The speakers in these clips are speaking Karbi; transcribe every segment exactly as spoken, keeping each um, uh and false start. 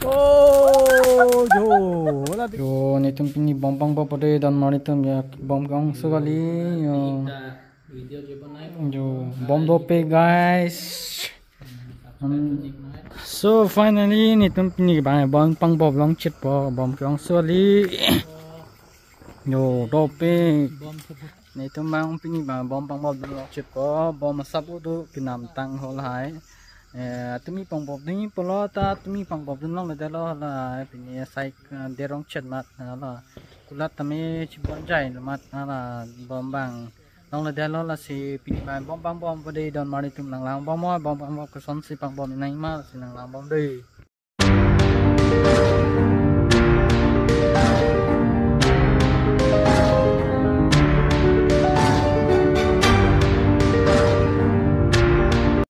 Oh, jo, wala di. Yo, netum pini bom pangbompo dei, don marli atum ya, bom ke-ongso kali, yo. Yo, bom dope, guys. Hmm. So finally, netum pini bang bom pangbomlong chitpo, bom ke-ongso kali. Yo, dope. Netum bang pini bang bom pangbomlong chitpo, bom asap udu kinam tang ho lahai. Eh, tumi pangbomdun pulo ta, tumi pangbomdun longledetlo la, pini asai, eh, derong chet mat, eh, la. Kulat tame chibon jai lo mat, eh, la, bom bang longledetlo, lasi pini bang bom pangbompo dei, don marli atum nanglangbom, bom pangbom kosonsi pangbom nangma, lasi nanglangbom dei.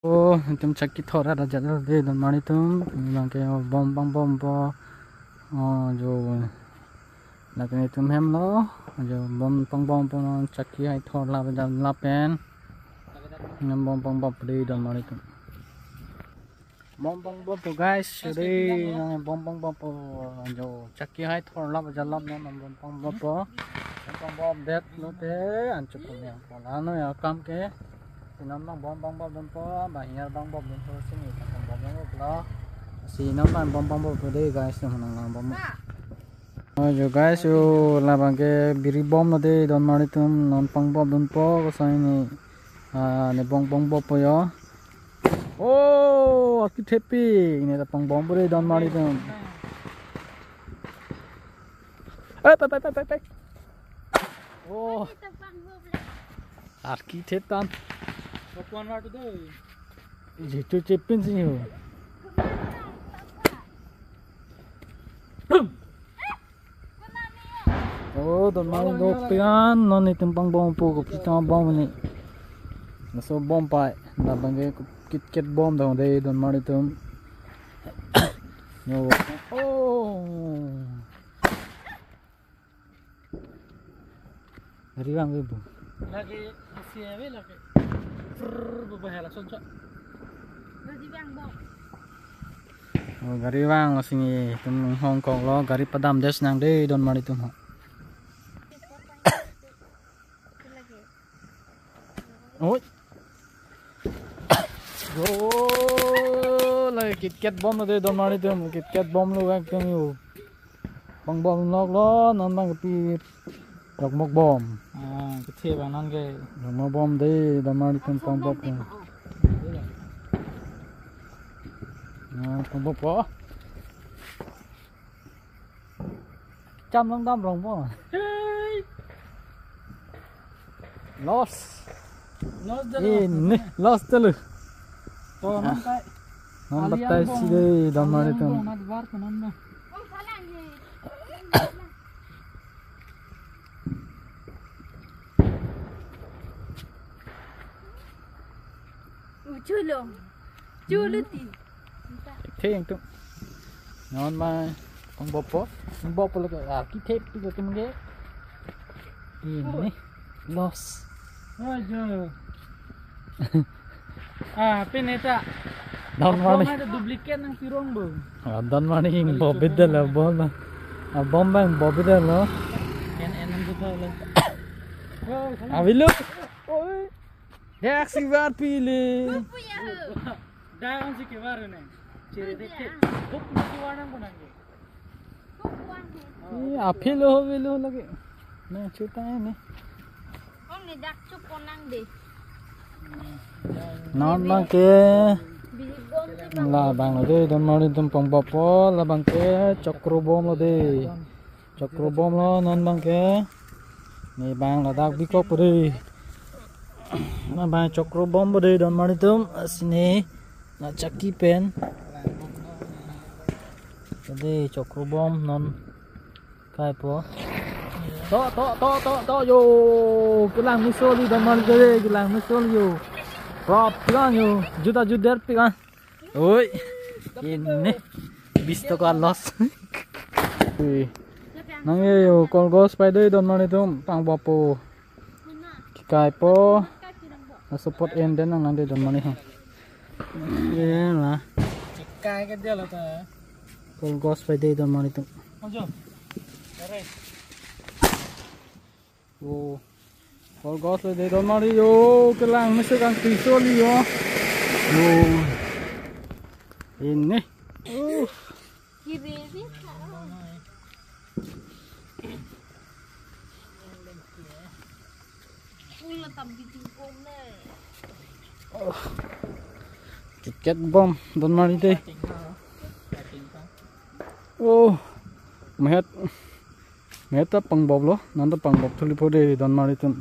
Oh, netum chakki thor ra jat dei, don marli atum, bang ke bom pangbompo, oh, jo, lapen netum hem lo, jo, bom pangbompo, non chakki hai thor la jat lapen, non bom pangbompo dei, don marli atum. Bom pangbompo, guys, dei, nang bom pangbompo, jo, chakki hai thor la jat lapen, non bom pangbompo. Bom pangbomdet lote, anchot pon yang pola no ya kam ke. Si non bang bom pangbomdunpo, bang hiar pangbomdunpo, si ni pangbomdunpo lo. Si non bang bom pangbompo dei, guys, nang nanglangbom. Oh, yo guys, yo labang ke biri bomlo dei, don marli atum, non pangbomdunpo, kosai ni, ah, ne bom pangbompo yo. Oh, arki thepi, ne ta pangbompo dei, don marli atum. Eh, pe, pe, pe, pe, pe. Oh. Arki thep tan. Bakuan ratu dei. Jitu chepin si ho. Oh, don marli dope an, non netum pangbompo, kopi ta bom ni. Laso bom pai, labang ke KitKat bom dong dei, don marli atum. Yo. Oh. Gari vang ke bu. Lake, isi ave lake. Prrr, bu bahaya langsung, cok. Gari vang, bom. Oh, gari vang, sini tum Hong Kong lo, gari padam des nang dei, don marli atum ho. Oi. Yo, lake KitKat bomlo dei, don marli atum, KitKat bomlo ekdom yo. Pangbomloklo, non bang pi rokmok bom. Ah, kethe bang non ke. Rokmok bom dei, don marli atum, pangbompo. Ah, pangbompo. Cham long dam rong po. Hey. Loss. Loss dah lo. Ini, loss dulu. To, ah, non kai. Non aliang batai bong. Si dei, don marli atum. Aliang bong, mat bar ko non bong. Uchulo. Chulo ti. Theng tu. Non ma pangbompo. Pangbompo lake, ah, arki thep tu ke mungge. Ini loss. Aduh. Ah, pin eta. Don marli. Apa ada duplicate nang tirong, bro? Ah, don marli bom bidal lo, bom. Ah, bom bang bom bidal lo. En en nang kita lo. Avilo. Oi. Dak si var pili. Kupu ya ho. Dak on si kevar ne. Chere de ke. Kupu si war nang ko nang ke. Kupu ang he. Eh, aphi lo ho velo lagi. Na chuta ne. Ong ne dak chup ko nang de. Non bang ke. Biri bom si bang. Labang lo dei, don marli atum, pangbompo, labang ke chokro bomlo dei. Chokro bomlo non bang ke. Ne bang ladak bikok po dei. Non bang chokro bompo dei, don marli atum, sini la chakki pen. Dei chokro bom non kaipo. To, to, to, to, to, yo. Kelang miso li, don marli atum, kelang miso li yo. Prap pik an yo. Juda juder pik an. Oi. Ini. Bis to ka loss. Ui. Nang ye yo, kol gos pai dei, don marli atum, pangbompo. Kikaipo. Na support en den nang nang dei, don marli atum. Ye la. Chikai ke dia lo ta. Kol gos pai de don mari atum. Oh, kol gos le de don mari yo, kelang mesen kang piso li yo. Yo. Ini. Uh. Oh. Ticket bom don mari de. Oh. Mehet. Mehet ta pangbop lo, non ta pangbop thuli po de don mari atum.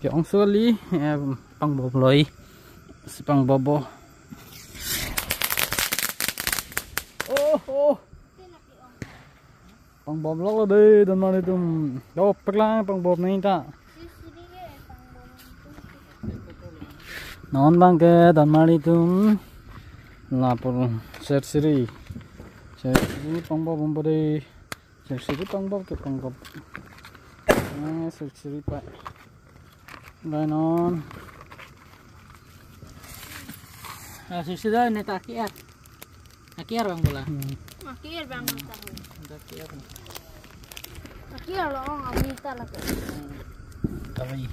Ke-ong soli, eh, pangbop loi. Si pangbop bo. Oh, oh. Pangbop lok lo de don mari atum. Dopik lang pangbop nangji ta. Non abang ke don mari atum. Lapor serseri. Serseri pangbop bom po de. Serseri pangbop ke pangbop. Eh, serseri pa. Lai non. Ah, serseri dah, ne ta ke-er. Ke-er abang bola. Hmm. Ke-er abang bola tahu. Ke-er. Ke-er lo, oh, kami ta lagi. Kami.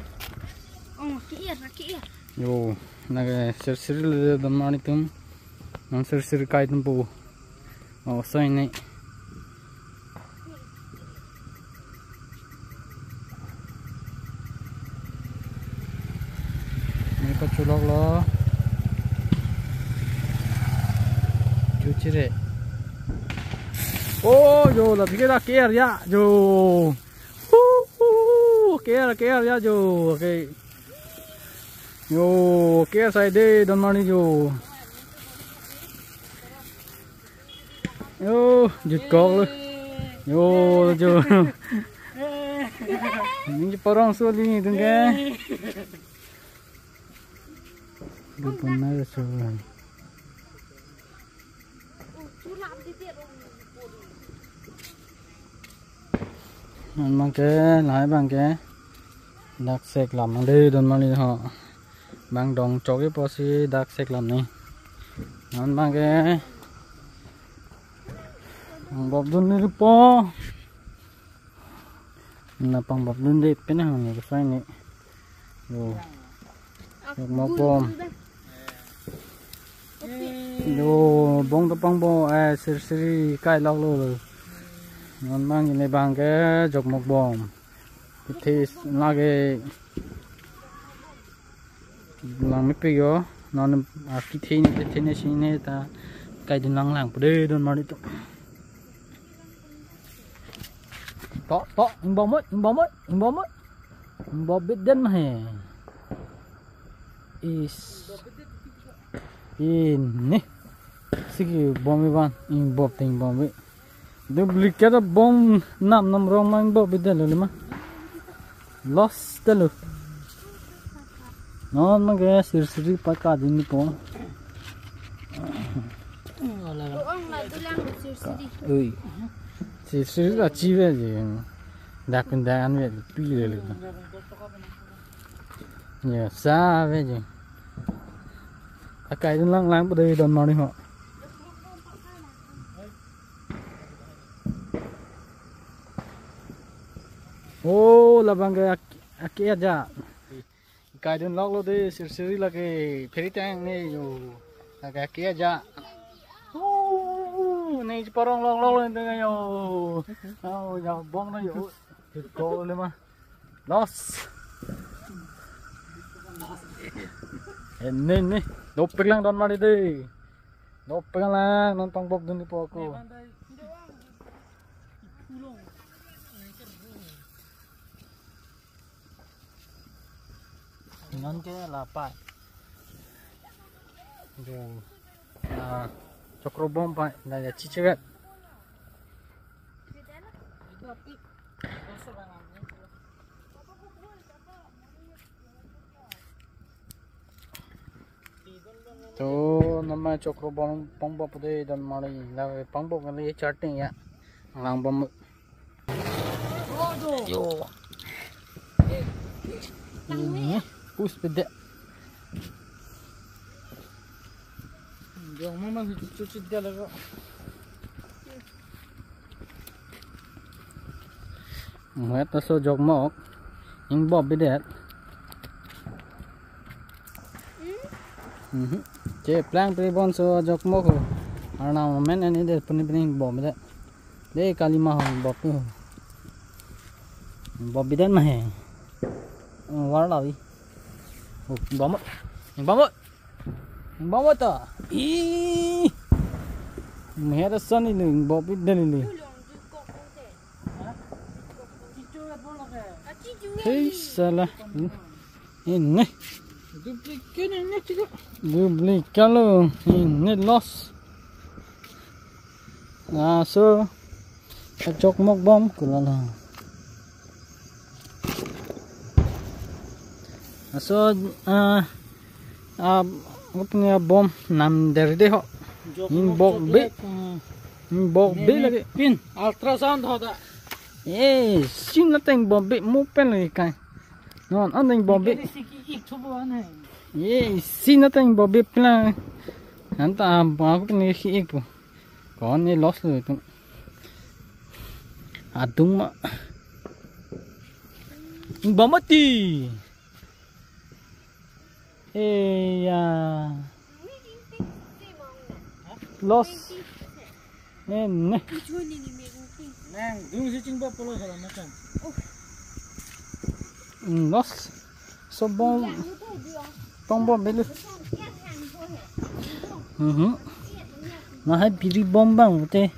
Oh, ke-er, ke-er. Yo, nang ke serseri le don mari atum. Non serseri kai atum po. Oh, so ini. Ini pachulok lo. Chuchire. Oh, yo, la tiga dah ke-er ya, yo. Hu, hu, hu, ke-er, ke-er ya, yo. Okay. Yo, ke-er sai de don mari yo. Yo, jutkok lo. Yo, yo. Nangji parong soli atum ke. Dupon na so. Non abang ke, lahai abang ke. Dak sek lam de don mari ho. Bang dong chok-i pusi dak sek lam ni. Non abang ke. Pangbop dun ni po. Na pangbop dun de pena ni ko sai ni. Yo. Jokmok bom. Yo, bong ta pangbop, eh, serseri kai lok lo. Non abang ini abang ke jokmok bom. Kithi lake lang mepik yo. Non, ah, kithi ni, kithi ni sini ta kaidun lang lang po de don mari atum. To, to, ingbom mot, ingbom mot, ingbom mot. Ingbom bit den ma he. Is. Ini. Sigi bom iban, ingbom ting bom bi. Duplicate bom nam nam rong ma ingbom bit den lo lima. Loss ta lo. Non abang ke serseri pa kadun ni po. Ong la dulang serseri. Ui. Serseri la chi ve ji. Dak pin dak an ve pi le le. Ya, sa ve ji. Akaidun lang lang po de don mari ho. Oh, labang ke ak-, ake aja. Kaidun lok lo de serseri lake pheri tang ne yo. Lake ake aja. Oh, ne parong lok lok lo de yo. Oh, ya bong na yo. Ko le ma. Loss. Ini ni. Dopik lang don mari de. Dopik lang non pangbop dun ni po ako. Non ke la pa. Jo. Ah, chokro bom pa na ya chichigat. To nama chokro bom pangbop de don mari la pangbop kali charting ya. Lang bom. Yo. Ini pus pede. Yo, mama cuci dia lagi. Muhet laso jokmok ingbop bidet. Mhm. Cheplang pri bonso jokmok ho. Arnam amen eni det puni puni ingbop bidet. De kalima ho ingbop ho. Ingbop bidet ma he. War lawi. Oh, ingbom. Ingbom. Ingbom to. Ih. Muhet ason ilo ingbop bidet ilo. Hei, salah. Ini. Duplicate ini juga. Duplicate lo. Ini loss. Laso kachokmok bom kulala. Laso, ah, ah, apa ni bom nam der de ho. Ingbop be. Ingbop be lagi. Pin ultrasound ho da. Eh, isi nat ingbop be mo pen lagi kai. Non, an ingbop be. Ini si ki ik thubo an hai. Eh, isi nat ingbop be pla. Anta abang aku ni ki ik po. Kon ni loss lo itu. Adung ma. Ingbom mati. Eh, ya. Loss. Nene. Nang dung si chingba polo salah macam. Hmm, loss. So bom. Tong bom beli. Mhm. Lahai biri bom bang te.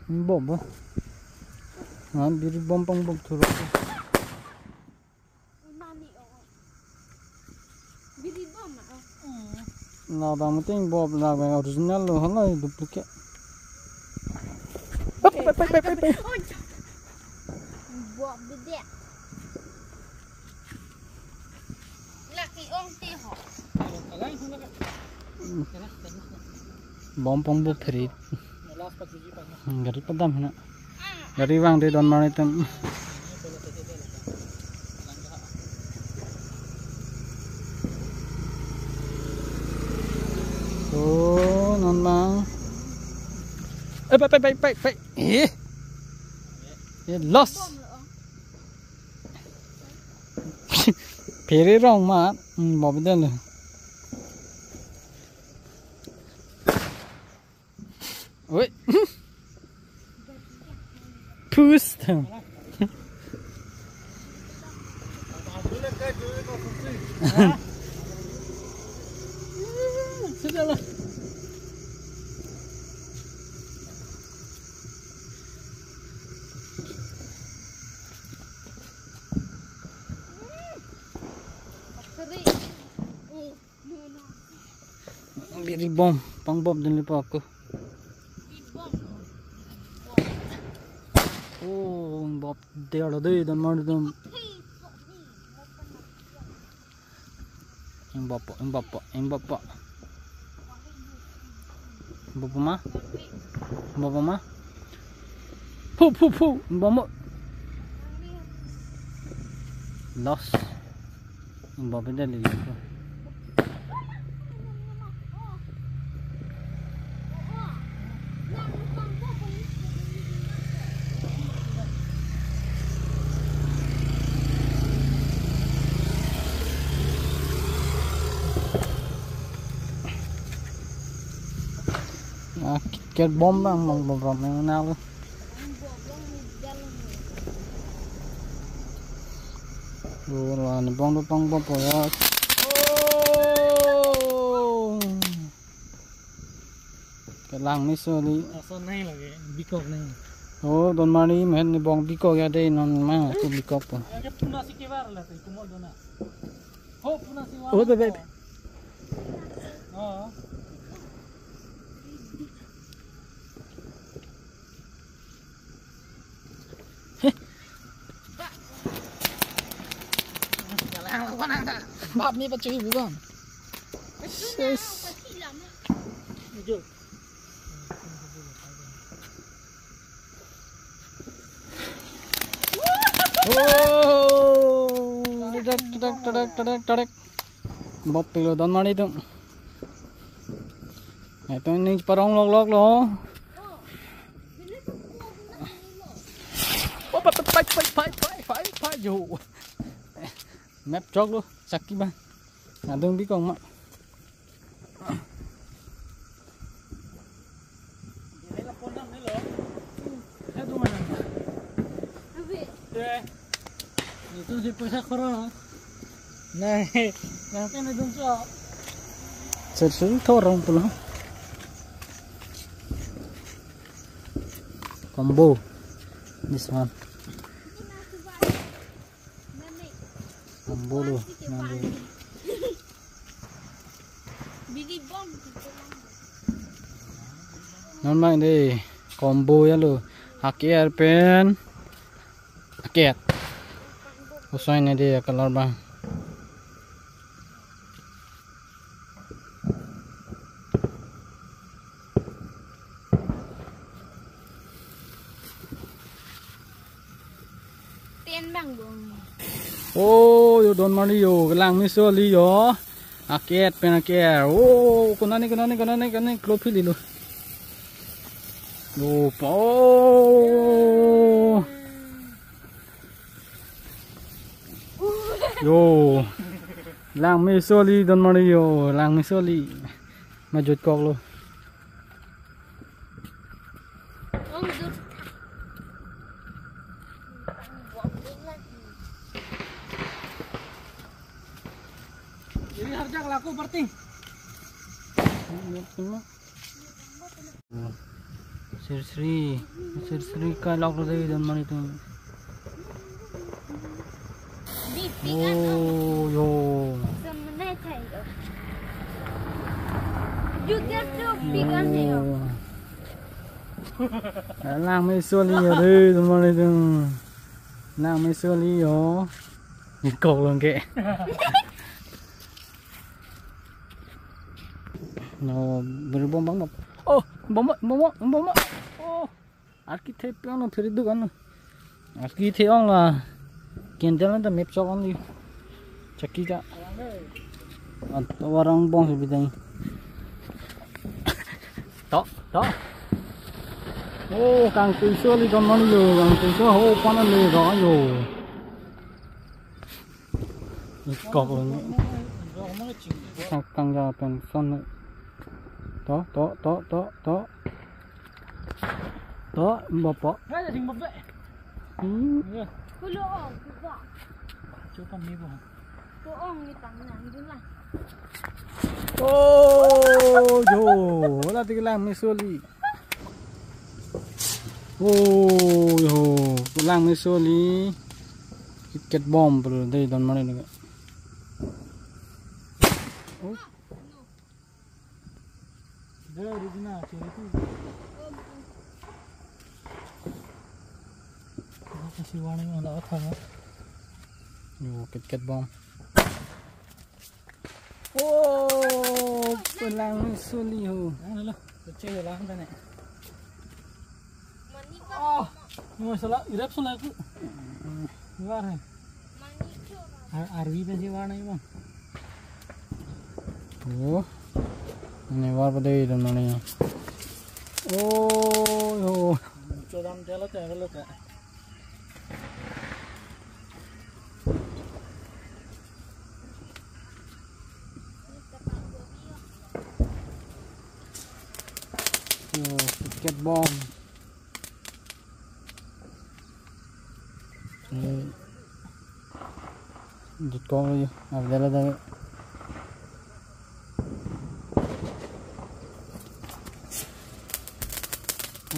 Bom bom. Lahai biri bom pang bom thuro. Biri bom ah. Labang mati ingbop, labang original lo, hala duplicate. Pek, pek, pek, pek, pek, pek. Ingbop bidet. Laki ong ti ho. Bom pang bu phri. Gari padam hina. Gari vang de don mane tem. Oh, non mang. Eh, pai, pai, pai, pai, pai. Eh. Eh, loss. Phere rong ma, hmm, bom bidet lo. Oi. Pust. Sudahlah. Biri bom, pang bom din lipo ako. Oh, bom der lo dei, don mane dei. Ingbop po, ingbop po, ingbop po. Ingbop po ma? Ingbop po ma? Pu, pu, pu, ingbom mo. Loss. Ingbop bidet lili ko. Ah, KitKat bom bang, bom, bom, bom, yang nalo. Lo, lo, ni bom, lo, bom, bom, bom, ya. Oh. Kelang ni soli. Aso nai lagi, bikok nai. Oh, don mane main ni bom bikok ya dei, non ma, aku bikok po. Lagi puna si kevar lah, tu, kumol dona. Ho, puna si. Oh, bebe. Oh. Bap ni pachu ibu bang. Ses. Oh, tarik, tarik, tarik, tarik, tarik. Bop pilo don mane itu. Itu ni parong lok lok lo. Pop, pop, pop, Pai, pai, pai, pai, pai, pai, yo. Map chok lo, saki ba. Adung bi kong ma. Itu si paisa khoro. Nah, nah, kan itu so. Sesuai orang pulang. Combo. This one. Combo lo, combo. Bili bom. Non bang de combo ya lo. Aker pen aket. Usai ne de color bang. Ten bang bong. Oh, yo don mari yo, kelang meso li yo. Aket pen aker. Oh, konani, konani, konani, konani, klophili lo. Yo, pa. Oh. Yo. Lang meso li don mari yo, lang meso li. Majut kok lo. Jadi harja kelaku parting. Sri Sri, Sri Sri kalok lo dei don mari tum. Oh, yo. Yo. Lang meso li yo dei don mari tum. Lang meso li yo. Kok lo ke. No, beri bom bang. Oh, bom, bom, bom. Oh. Arki the piang no phiri duk an. Arki the ong la. Kendel an ta mep chok an li. Chaki ta. An to warang bong si bidang. To, to. Oh, kangtui so li don mari lo, kangtui so ho panan le ro yo. Kok lo ni. Kang, kang ja pen son ni. To, to, to, to, to. To, bapak. Ada sing bapak. Hmm. Ya. Kulo ong, kuba. Coba ni bu. Ko ong ni tang nang dun lah. Oh, yo, wala ti lang meso li. Oh, yo, lang meso li. Iket bom bro, dei don mari ni. Oh. Dei, di na, ciri tu. Kasi warning ada apa? Yo, ket ket bom. Oh, pelang suli ho. Ang lalo, kecil lang tane. Oh, ini masalah irap sula aku. Luar hai. Ar-, arwi pensi warna iman. Oh. Ini war pada itu mana ya? Oh, yo. Chodam jala teh kalau teh. Yo, tiket bom. Ini. Dikong lagi. Ada lah tadi.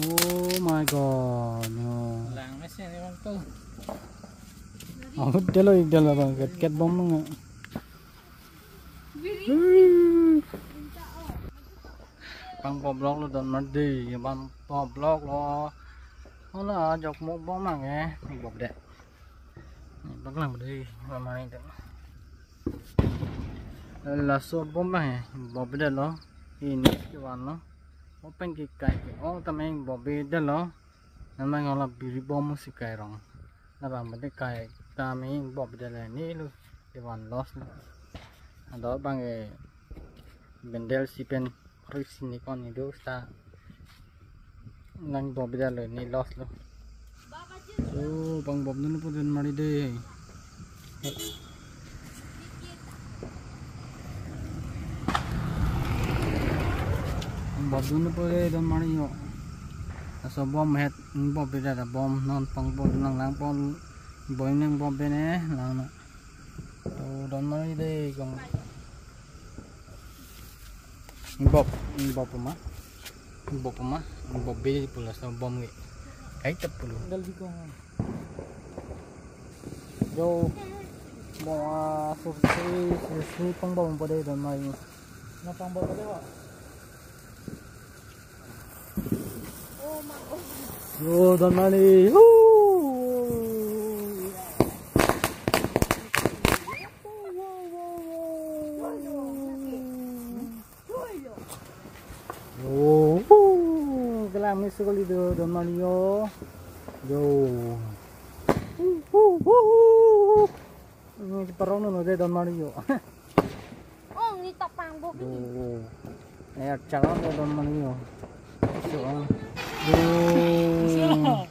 Oh my God, no. Lang mesin ni bang tu. Oh, dia lo, dia lo bang, ket, ket bom bang. Hmm. Pang po block lo don mari dei, pang po block lo. Hala jok mo bom bang eh, ni bom de. Ni bang lang dei, mama ni de. Laso bom bang eh, bom de lo. Ini kevan lo. Open ke kai ke. Oh, tameng bom de lo. Namang hala biri bom si kai rong. Labang bade kai ta me bom de le ni lo. Kevan loss lo. Ado bang e bendel si pen risk ni kon ni do sta. Nang bom de le ni loss lo. So, pangbomdunpo donmari dei. Pangbomdunpo dei donmari yo. Laso bom het, bom beda da bom non pangbomdun lang lang pon. Bom nang bom bene lang na. To donmari dei kong. Bom, bom ma. Bom ma. Bom be pulo laso bom ke. Kai tep pulo. Yo. Bom, ah, sur suri, sur suri pangbompo dei donmari. Na pangbompo dei wa. Yo, donmari. Hu! Yo, hu! Kelang misu kali do donmari yo. Yo. Hu, hu, hu, hu. Ini parong no dei donmari yo. Oh, ni tapang bo. Oh. Eh, calon ya donmari yo. So, ah. Oh.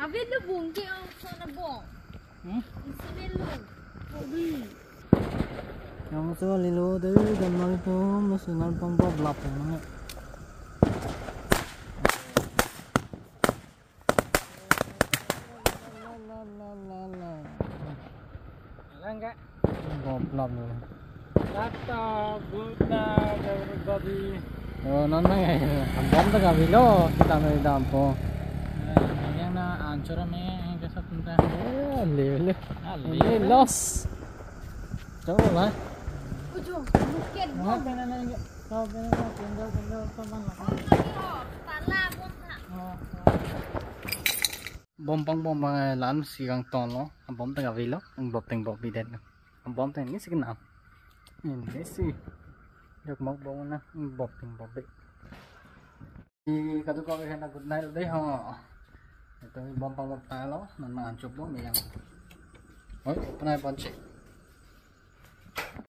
Avelo bungke ong sona bong. Hmm? Isi avelo. Hobi. Yang so lilo dei donmari to, mas nang pang pop lap na. Langga. Goblok lo. Tata, buta, everybody. Oh, non na ya. Bom ta kavelo, kita na dampo. Yang na ancur me, yang kesat entah. Eh, le, le. Ah, le. Le, los. Coba lah. Ujung, mungkin. Wah, pena na, pena na, tinggal, tinggal, teman lah. Oh, tala, bom ta. Oh, oh. Bom pangbom abang, eh, la-an si kangton lo. Bom ta kavelo. Bom ta bom bidet. Bom ta ini si kenam. Ini si. Dak mak bom na. Bom ta bom bi. Di kadokave aphan good night dei ho. Ito bom pangbom ta lo. Non nang anchot bom yang. Oi, penai ponche.